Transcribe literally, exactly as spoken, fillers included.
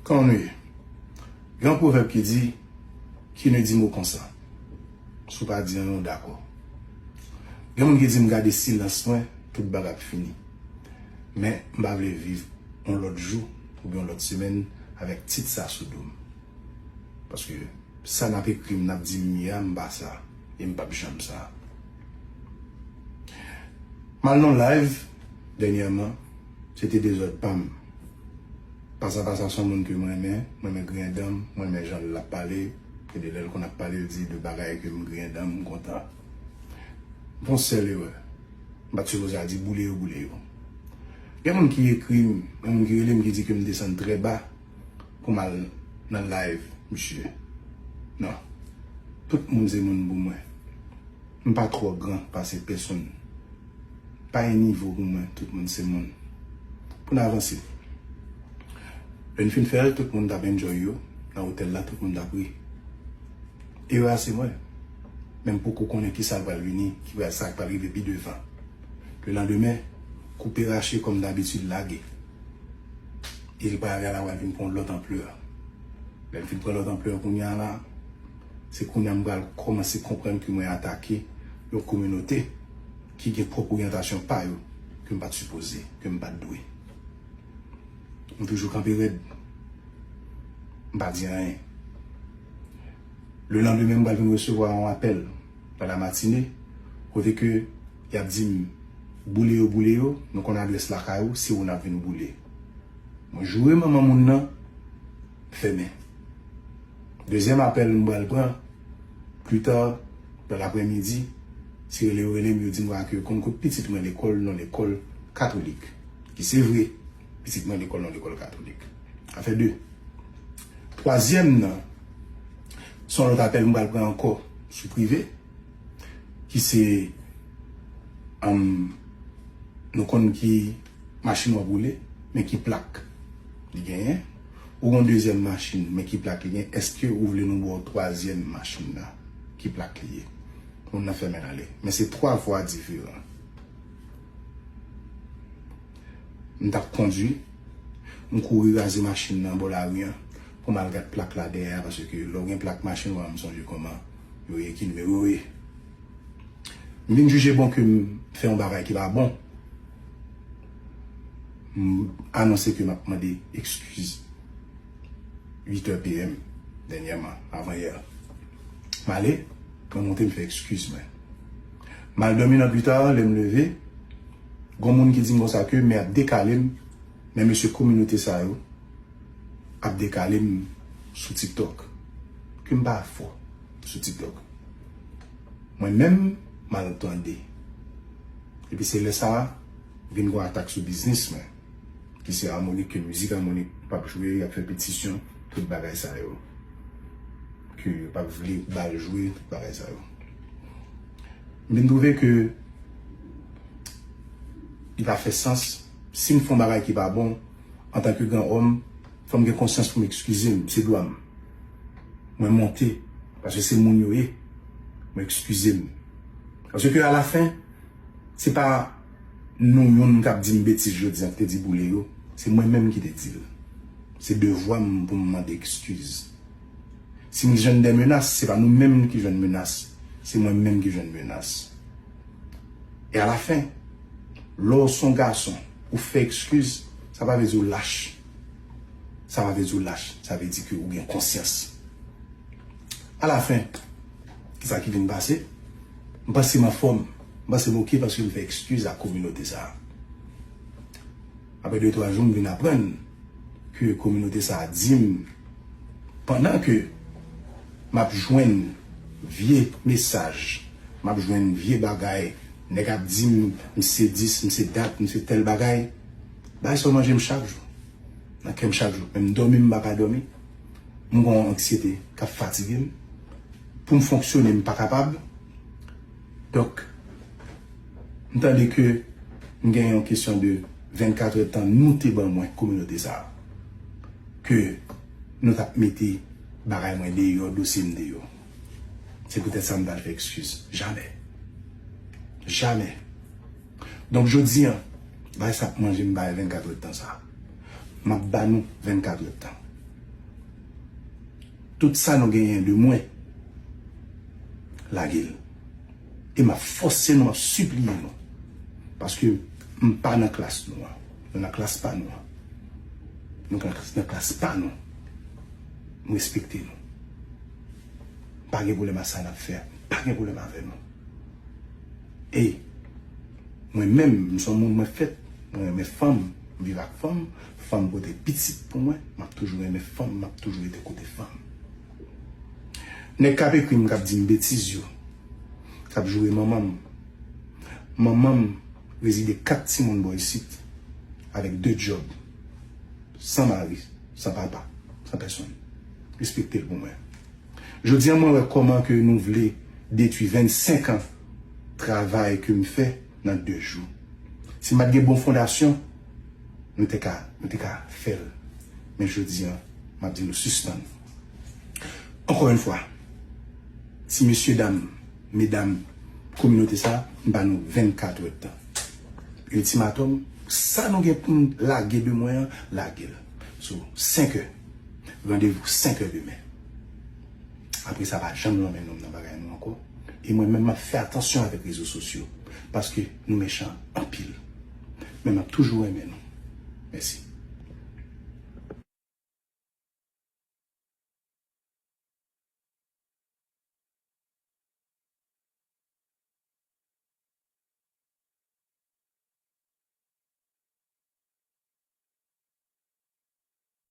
Kòman nou ye? Gen yon pwovèb ki di, qui ne dit mot consent. Si w pa di anyen, w dakò. Gen moun ki di m gade silans mwen, tout bagay ap fini. Men, m pa vle viv yon lòt jou oubyen yon lòt semèn avèk tit sa sou do m. Paske sa n ap ekri m, n ap di m ye a, m pa sa. E m p ap janm sa. M al nan live dènyèman, se te dezòd pa m. Pasa Pasa se yon moun ke m renmen, m renmen griyen dan m, m renmen jan l ap pale, gen de lè l konn ap pale, l di de bagay ke m griyen dan m, m kontan. M fè yon sèl erè. M pa t sipoze al di boule yo, boule yo. Gen moun ki ekri m, gen moun ki rele m ki di ke m desann trè ba pou m al nan live misye. Non. Tout moun se moun pou mwen. M pa twò gran pase pèsonn. Pa gen nivo pou mwen, tout moun se moun. Pou n avanse. Lè n fin fè l, tout moun t ap enjoy yo. Nan otèl la, tout moun t ap ri. Erè a se mwen. Men m poko konnen kisa k pral vini, ki pral, sa k pral rive pi devan. Lelandemen, koupe rache kòm dabitid lage. E l pral, erè a pral vin pran lòt anplè. Lè l fin pran lòt anplè kounye a la, se kounye a m pral kòmanse konprann ke mwen atake yon kominote ki gen pwòp oryantasyon pa yo ke m pa t sipoze, ke m pa t dwe. M toujou kanpe rèd. M pa di anyen. Lelandemen, m pral vin resevwa yon apèl nan lamatine, kote ke y ap di m, boule yo, boule yo, nou konn adrès lakay ou, se ou n ap vin boule. Mwen joure manman moun nan, fèmen. Dezyèm apèl m pral pran, pli ta, nan laprèmidi, se rele yo rele m, yo di m ke yo konn kot pitit mwen lekòl, nan lekòl katolik. Ki se vre, pitit mwen lekòl, nan lekòl katolik. Sa fè de. Twazyèm nan, se yon lòt apèl m pral pran ankò sou prive, ki se, um, nou konn ki machin w ap woule, men ki plak li genyen. Ou gon dezyèm machin, men ki plak li genyen. Èske ou vle nou ba w twazyèm machin nan? Ki plak li ye? Moun nan fèmen l ale. Men se twa vwa diferan. M t ap kondwi, m kouri raze machin nan bò lari an pou m al gad plak la dèyè a, paske lè w gen plak machin, w a m sonje kòman yo ye, ki nimewo yo ye. M vin jije bon ke m fè yon bagay ki pa bon. M anonse ke m ap mande ekskiz. Uit è P M dènyèman, avan yè. M ale, mwen monte, m fè ekskiz mwen. M al dòmi nan pita, lè m leve, gon moun ki di m konsa ke men ap dekale m, men mesye kominote sa yo ap dekale m sou TikTok. Ke m pa fò sou TikTok. Mwen menm, m al tande. Epi se lè sa a, vin gon atak sou biznis mwen, ki se amoni, ke mizik amoni p ap jwe, y ap fè petisyon, tout bagay sa yo. Ke yo p ap vle ba l jwe, tout bagay sa yo. M vin twouve ke li pa fè sans. Si m fè yon bagay ki pa bon, antanke gran òm, fò m gen konsyans pou m ekskize m, se dwa m. Mwen monte, paske se moun yo ye. Mwen ekskize m. Paske alafen, se pa nou youn k ap di m betiz jodi a ki te di boule yo, se mwen menm ki te di l. Se devwa m pou m mande ekskiz. Si m jwenn de menas, se pa nou menm ki jwenn menas, se mwen menm ki jwenn menas. E alafen, lè w se yon gason, ou fè ekskiz, sa pa vle di w lach. Sa pa vle di w lach, sa vle di ke ou gen konsyans. Alafen, kisa ki vin pase? M panse m anfòm, m panse m oke paske m fè ekskiz a kominote sa a. Apre de twa jou, m vin aprann ke kominote sa a di m, pandan ke m ap jwenn vye mesaj, m ap jwenn vye bagay, nèg ap di m, m se dis, m se dat, m se tèl bagay, bagay sa yo manje m chak jou. Nan kè m chak jou. Menm dòmi, m pa ka dòmi. M gon yon anksyete k ap fatige m. Pou m fonksyone, m pa kapab. Donk, m tande ke m gen yon kesyon de vennkat èdtan nou te ban mwen, kominote sa a. Ke nou t ap mete bagay mwen deyò, dosye m deyò. Se poutèt sa m pa t fè ekskiz. Jamè. Jamè. Donk, jodi a, bagay sa ap manje m bagay vennkat èdtan sa a. M ap ba nou vennkat èdtan. Tout sa nou genyen de mwen, lage l. E m ap fòse nou, m ap sipliye nou. Paske m pa nan klas nou an. Nou nan klas pa nou an. Nou nan klas, nan klas pa nou. M respekte nou. M pa gen pwoblèm a sa n ap fè a. M pa gen pwoblèm avè nou. E mwen menm, m se yon moun mwen fèt, mwen renmen fanm, m viv ak fanm, fanm pote pitit pou mwen, m ap toujou renmen fanm, m ap toujou rete kote fanm. Nèg k ap ekri m, k ap di m betiz yo, k ap joure manman m. Manman m rezide kat timoun bò isit, avèk de djòb, san mari, san papa, san pèsonn. Respekte l pou mwen. Jodi a, mwen wè kòman ke nou vle detwi vennsenk an travay ke m fè nan de jou. Si m pa t gen bon fondasyon, nou te ka, nou te ka fè l. Men jodi a, m ap di nou sispann. Ankò yon fwa, ti mesye dam, medam, kominote sa, m ba nou vennkat èdtan. Ultimatum, sa nou gen pou n lage de mwen an, lage l. So, senk è. Randevou senk è demen. Apre sa, pa janm lanmen non m nan bagay nou ankò. E mwen menm, m ap fè atansyon avèk rezo sosyo. Paske nou mechan anpil. Men m ap toujou renmen nou. Mèsi.